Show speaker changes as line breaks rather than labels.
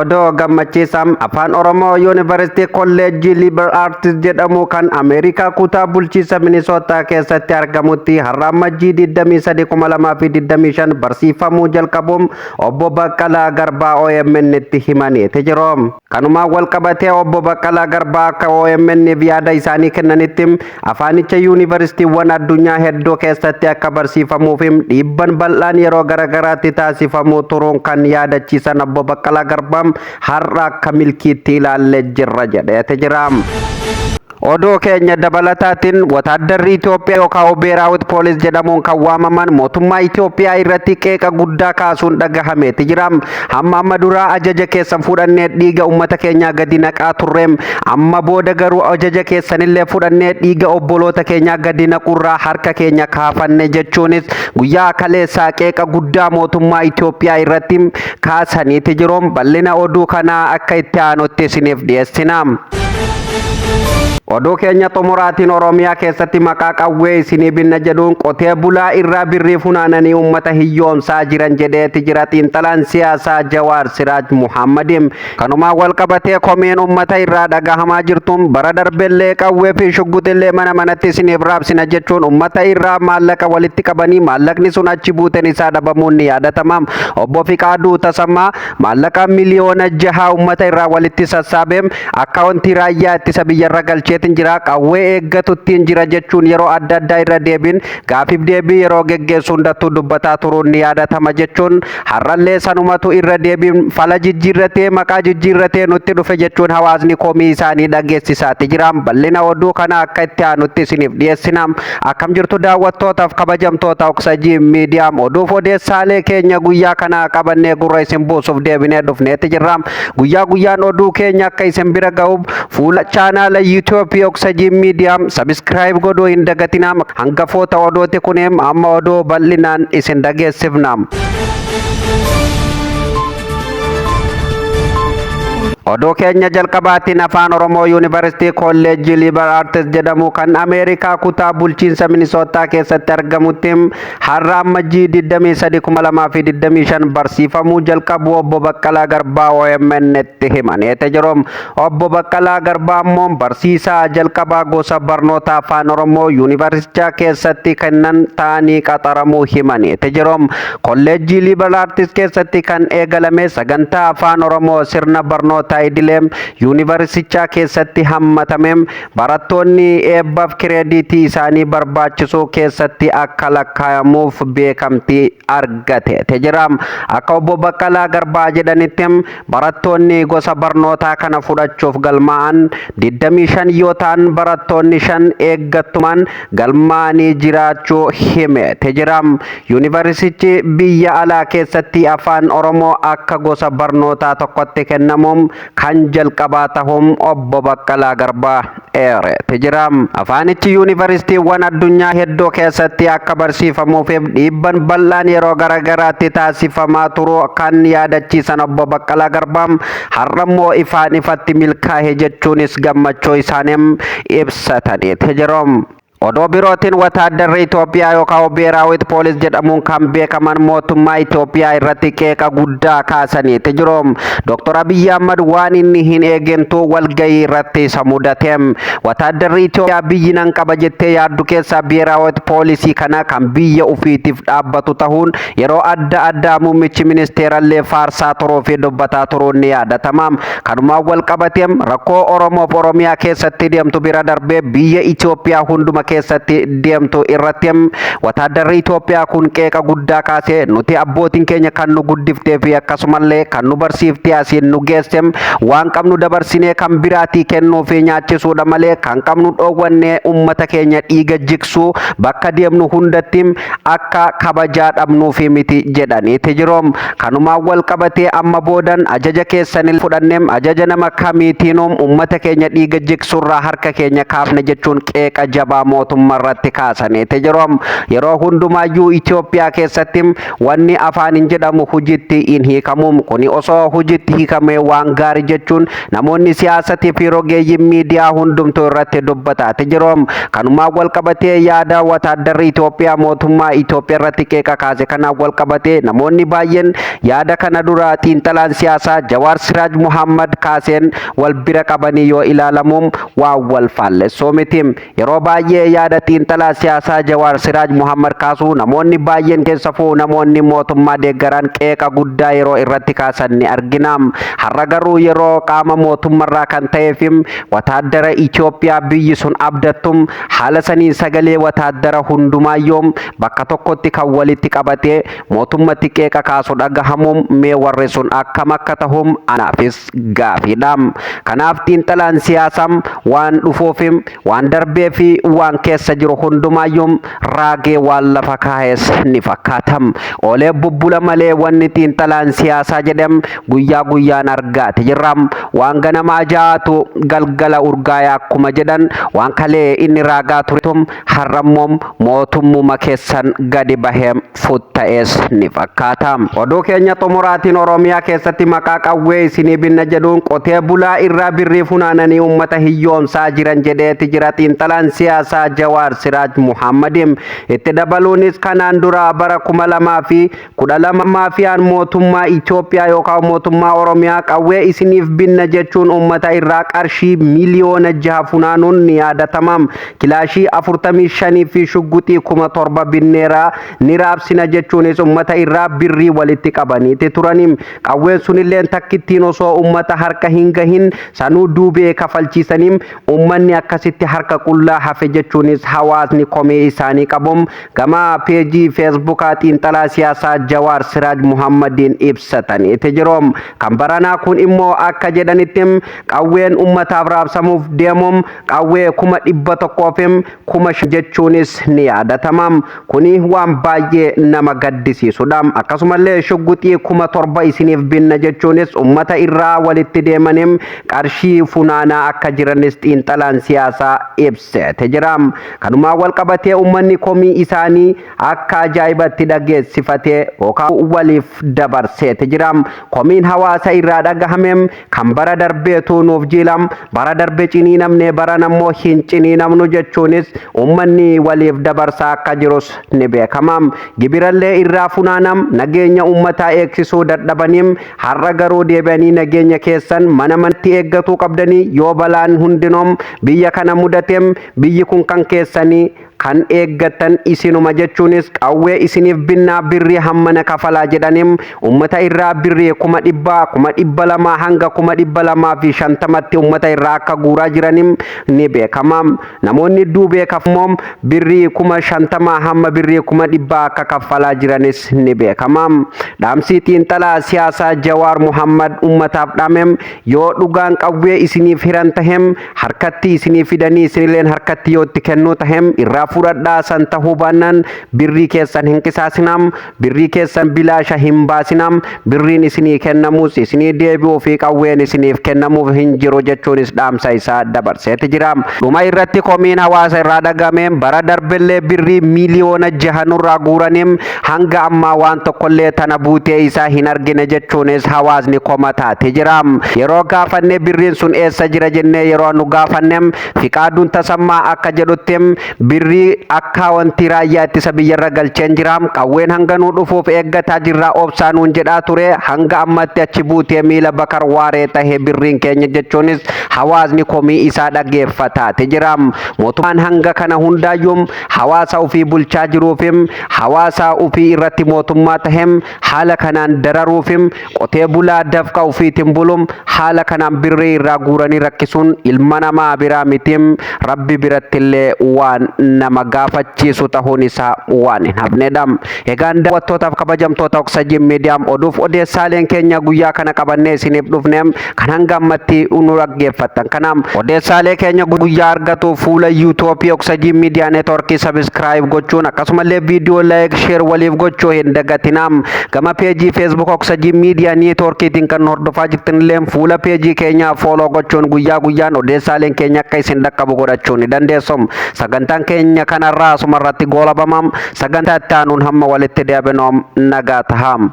Odoo gammachiisaa Afaan Oromoo Yuunivarsiitii Kolleejjii Liberal Arts jedhamu kan Ameerikaa kutaa bulchiinsa Minisootaa keessatti argamutti har'a Amajjii 23,2025 barsiifamuu jalqabuun Obbo Baqqalaa Garbaa OMN tti himaniiti jiru. Kanumaan wal qabatee Obbo Baqqalaa Garbaa akka OMN'f yaada isaanii kennanitti afaanicha yuunivarsiitiiwwan addunyaa hedduu keessatti akka barsiifamuuf dhiibban bal'aan yeroo garagaraatti taasifamuu turuun kan yaadachiisan Obbo Baqqalaa Garbaa har'a akka milkiitti ilaallee jirra jedheeti jira. Oduu keenya dabalataatiin wataaddarri Itoophiyaa yookaan Beeraawit Poolis jedhamuun kan waamaman mootummaa Itoophiyaa irratti qeeqa guddaa kaasuun dhagahameeti jira. Hamma amma duraa ajaja keessan fudhannee dhiiga uummata keenyaa gadi naqaa turreem. Amma booda garuu ajaja keessanillee fudhannee dhiiga obboloota keenyaa gadi naqurraa harka keenya kaafanne jechuunis guyyaa kaleessaa qeeqa guddaa mootummaa Itoophiyaa irratti kaasaniiti jiru. Bal'ina oduu kanaa akka itti aanutti isiniif dhiyeessina. Oduu keenya xumuraatiin Oromiyaa keessatti maqaa qawwee isinii binna jedhuun qotee bulaa irraa birrii funaananii uummata hiyyoomsaa jiran jedheeti jira xiinxalaan siyaasaa Jawaar Siraaj Muhammadiin. Kanumaan wal qabatee komeen uummata irraa dhagahamaa jirtuun bara darbellee qawwee fi shugguxillee mana manatti isiniif raabsina jechuun uummata irraa maallaqa walitti qabanii maallaqni sun achi buuteen isaa dhabamuun ni yaadatama. Obbo Fiqaaduu Tasammaa maallaqa miliyoona 6 uummata irraa walitti sassaabee akkaawuntii raayyaa ittisa biyyarra galcheetiin jira, qawwee eeggatuttiin jira jechuun yeroo adda addaa irra deebiin gaafiif deebii yeroo geggeessu hundattuu dubbataa turuun ni yaadatama jechuun har'allee sanumatu irra deebiin fala jijjiirratee maqaa jijjiirratee nutti dhufe jechuun hawaasni komii isaanii dhageessisaati jira. Bal'ina oduu kana akka itti aanutti isiniif dhiyeessina. Akkam jirtu daawwattootaaf kabajamtoota Oksajii Miidiyaam, oduuf odeessaalee keenya guyyaa kanaa qabannee gurra isin buusuuf deebinee dhufneeti jirra. Guyyaa guyyaan oduu keenya akka isin bira ga'uuf fuula chaanaala YouTube Oksajii Miidiyaam subscribe godhuu hin dagatinaa. Hangafoota oduuti kuneem, amma oduu bal'inaan isin dhageessifna. Oduu keenya jalqabaatiin Afaan Oromoo Yuunivarsiitii Kolleejjii Liberal Arts jedhamu kan Ameerikaa kutaa bulchiinsa Minisootaa keessatti argamutti har'a Amajjii 23,2025 barsiifamuu jalqabu Obbo Baqqalaa Garbaa OMN tti himaniiti jiru. Obbo Baqqalaa Garbaa immoo barsiisaa jalqabaa gosa barnoota Afaan Oromoo yuunivarsiitichaa keessatti kennan ta'anii qaxaramuu himaniiti jiru. Kolleejjii Liberal Arts keessatti kan eegalame sagantaa Afaan Oromoo sirna barnoota idilee yuunivarsiitichaa keessatti hammatame barattoonni eebbaaf kireediitii isaanii barbaachisu keessatti akka lakkaayamuuf beekamtii argate jira. Akka Obbo Baqqalaa Garbaa jedhanitti, barattoonni gosa barnootaa kana fudhachuuf galmaa'an 25 yoo ta'an, barattoonni 5 eeggattumaan galmaa'anii jiraachuu hime jira. Yuunivarsiitichi biyya alaa keessatti Afaan Oromoo akka gosa barnootaa tokkotti kennamuun kan jalqabaa tahuun Obbo Baqqalaa Garbaa eereeti jira. Afaanichi yuunivarsiitiiwwan addunyaa hedduu keessatti akka barsiifamuufiif dhiibban bal'aan yeroo garagaraatti taasifamaa turuu kan yaadachiisan Obbo Baqqalaa Garbaa, har'a immoo ifaan ifatti milkaa'e jechuunis gammachuu isaanii ibsataniiti jiru. Oduu birootiin wataaddarri Itoophiyaa yookaan Beeraawit Poolis jedhamuun kan beekaman mootummaa Itoophiyaa irratti qeeqa guddaa kaasaniiti jiru. Dr. Abiyyi Ahmad waan inni hin eegintu walgahii irratti isa mudate. Wataaddarri Itoophiyaa biyyi nan qaba jettee yaaddu keessaa Beeraawit Poolisii kana kan biyya ofiitiif dhaabbatu tahuun yeroo adda addaa muummichi ministeerallee faarsaa turuu fi dubbataa turuun ni yaadatama. Kanumaan wal qabatee rakkoo Oromoof Oromiyaa keessatti deemtu bira darbee biyya Itoophiyaa hunduma keessatti deemtu irratti wataaddarri Itoophiyaa kun qeeqa guddaa kaasee, nuti abbootiin keenya kan nu guddiftee fi akkasumallee kan nu barsiiftee asiin nu geesse waan qabnu dabarsinee kan biraatii kennuu fi nyaachisuudha malee kan qabnu dhoowwannee uummata keenya dhiiga jigsuu bakka deemnu hundatti akka kabajaa dhabnuufi miti jedhaniiti jiru. Kanumaan wal qabatee amma boodan ajaja keessan fudhannee ajaja nama kamiitiinuu uummata keenya dhiiga jigsurraa harka keenya kaafne jechuun qeeqa jabaa mootummaa Mootummaa irratti kaasaniiti jiru. Yeroo hundumaayyuu Itoophiyaa keessatti wanni afaan hin jedhamu hojiitti hin hiikamu. Kuni osoo hojiitti hiikamee waan gaarii jechuun namoonni siyaasatii fi rogeeyyiin miidiyaa hundumtuu irratti dubbataati jiru. Kanumaan wal qabatee, yaada wataaddarri Itoophiyaa mootummaa Itoophiyaa irratti qeeqa kaase kanaan wal qabatee, namoonni baay'een yaada kana dura xiinxalaan siyaasaa Jawaar Siraaj Muhammad kaaseen wal bira qabanii yoo ilaalamu waan wal faallessuu miti. Yeroo baay'ee yaada xiinxalaa siyaasaa Jawaar Siraaj Muhammad kaasuu namoonni baay'een, keessafuu namoonni mootummaa deeggaran, qeeqa guddaa yeroo irratti kaasan ni argina. Har'a garuu yeroo qaama mootummarraa kan ta'ee fi wataaddara Itoophiyaa biyyi sun abdattum haala saniin sagalee wataaddara hundumaayyuu bakka tokkotti kan walitti qabatee mootummatti qeeqa kaasu dhagahamuun, mee warri sun akkam akka tahum anaafis gaafiidha. Kanaaf xiinxalaan siyaasaa waan dhufuuf, waan darbee fi waan keessa jiru hundumaayyuu raagee waan lafa kaa'es ni fakkaata. Oolee bubbula malee wanni xiinxalaan siyaasaa jedhem guyyaa guyyaan argaati jirra. Waan ganama ajaa'atu galgala urgaa'e akkuma jedhan, waan kalee inni raagaa turetum har'ammoo mootummuma keessan gadi bahee futta'es ni fakkaata. Oduu keenya xumuraatiin, Oromiyaa keessatti maqaa qawwee isinii binna jedhuun qotee bulaa irraa birrii funaananii uummata hiyyoomsaa jiran jedheeti jira xiinxalaan siyaasaa Jawaar Siraaj Muhammadiin. Itti dabaluunis, kanaan dura bara 2012 maafiyaan mootummaa Itoophiyaa yookaan mootummaa Oromiyaa qawwee isiniif binna jechuun uummata irraa qarshii 6 miliyoona funaanuun ni yaadatama. Kilaashii 45 fi shugguxii 7,000 binneeraa ni raabsina jechuunis uummata irraa birrii walitti qabaniiti turani. Qawween sunillee takkittiin osoo uummata harka hin gahin sanuu duubee kafalchiisanii uummanni akkasitti harka qullaa hafe jechuunis hawaasni komee isaanii qabu gama peejii Feesbuukaa xiinxalaa siyaasaa Jawaar Siraaj Muhammadiin ibsataniiti jiru. Kan baranaa kun immoo akka jedhanitti qawween uummataaf raabsamuuf deemuun qawwee 105,000 jechuunis ni yaadatama. Kuni waan baay'ee nama gaddisiisudha. Akkasumallee shugguxii 7,000 isiniif binna jechuunis uummata irraa walitti deemanii qarshii funaanaa akka jiranis xiinxalaan siyaasaa ibseete jira. Kanumaan wal qabatee uummanni komii isaanii akka ajaa'ibatti dhageessifatee yookaan waliif dabarseete jira. Komiin hawaasa irraa dhagahameen kan bara darbeetu nuuf jiilam, bara darbe ciniinamne, baran ammoo hin ciniinamnu jechuunis uummanni waliif dabarsaa akka jirus ni beekama. Gibirallee irraa funaanam nageenya uummataa eegsisuu dadhabaniim har'a garuu deebi'anii nageenya keessan mana manatti eeggatuu qabdanii, yoo balaan hundinoom biyya kana mudateem biyyi kun kan keessanii, kan eeggattan isinuma jechuunis qawwee isiniif binnaa, birrii hammana kafalaa jedhaniim ummata irraa birrii 100,000, 200,000 hanga 250,000tti ummata irraa akka guuraa jiraniim ni beekama. Namoonni duubee kafmoom birrii 50,000 hamma birrii 100,000 akka kaffalaa jiranis ni beekama. Dhaamsii xiinxalaa siyaasaa Jawaar Muhammad ummataaf dhaamem, yoo dhugaan qawwee isiniif hiran tahem, harkatti isinii fidanii isinilleen harkatti yoo itti kennuu tahem, irraa fudhadhaa. San tahuu baannaan birrii keessan hin qisaasinam, birrii keessan bilaasha hin baasinam, birriin isinii kennamus isinii deebi'uu fi qawween isiniif kennamuuf hin jiru jechuunis dhaamsa isaa dabarseeti jira. Dhuma irratti komiin hawaasa irraa dhagameen, bara darbellee birrii 6 miliyoona nurraa guuraniim hanga ammaa waan tokkollee tana buutee isaa hin argine jechuunis hawaasni komataati jira. Yeroo gaafanne, birriin sun eessa jira jennee yeroo nu gaafanne, Fiqaaduun Tasammaa akka jedhutti birrii akka wanti raayyaa ittisa biyyarra galcheen jira. Qawween hanga nuu dhufuuf eeggataa jirra, obsaa nuun jedhaa ture, hanga ammatti achi buutee miila Bakar Waaree tahe birriin keenya jechuunis hawaasni komii isaa dhageeffataati jira. Mootummaan hanga kana hundaayyuu hawaasa ofii bulchaa jiruufi hawaasa ofii irratti mootummaa tahem haala kanaan dararuufi qotee bulaa dafqa ofiitiin bulum haala kanaan birrii irraa guuranii rakkisuun ilma namaa biraa miti, rabbi birattillee waan nama nama gaafachiisu ta'uun isaa waan hin hafnedha. Egaan daawwattootaaf kabajamtoota Oksajin Miidiyaam, oduuf odeessaaleen keenya guyyaa kana qabannee isiniif dhufne kan hanga ammatti nu dhaggeeffattan. Kanaaf odeessaalee keenya guyyaa argatu fuula YouTubeii Oksajin Miidiyaa Networkii subscribe gochuun, akkasumallee viidiyoo like, share waliif gochuu hin dagatinaa. Gama peejii Facebook Oksajin Miidiyaa Networkiitiin kan hordofaa jirtanillee fuula peejii keenyaa follow gochuun guyyaa guyyaan odeessaaleen keenya akka isin dhaqqabu godhachuu ni dandeessu. Sagantaan keenya kanarraa asumarratti goolabama. Sagantaa itti aanuun hamma walitti deebinu nagaa tahaa.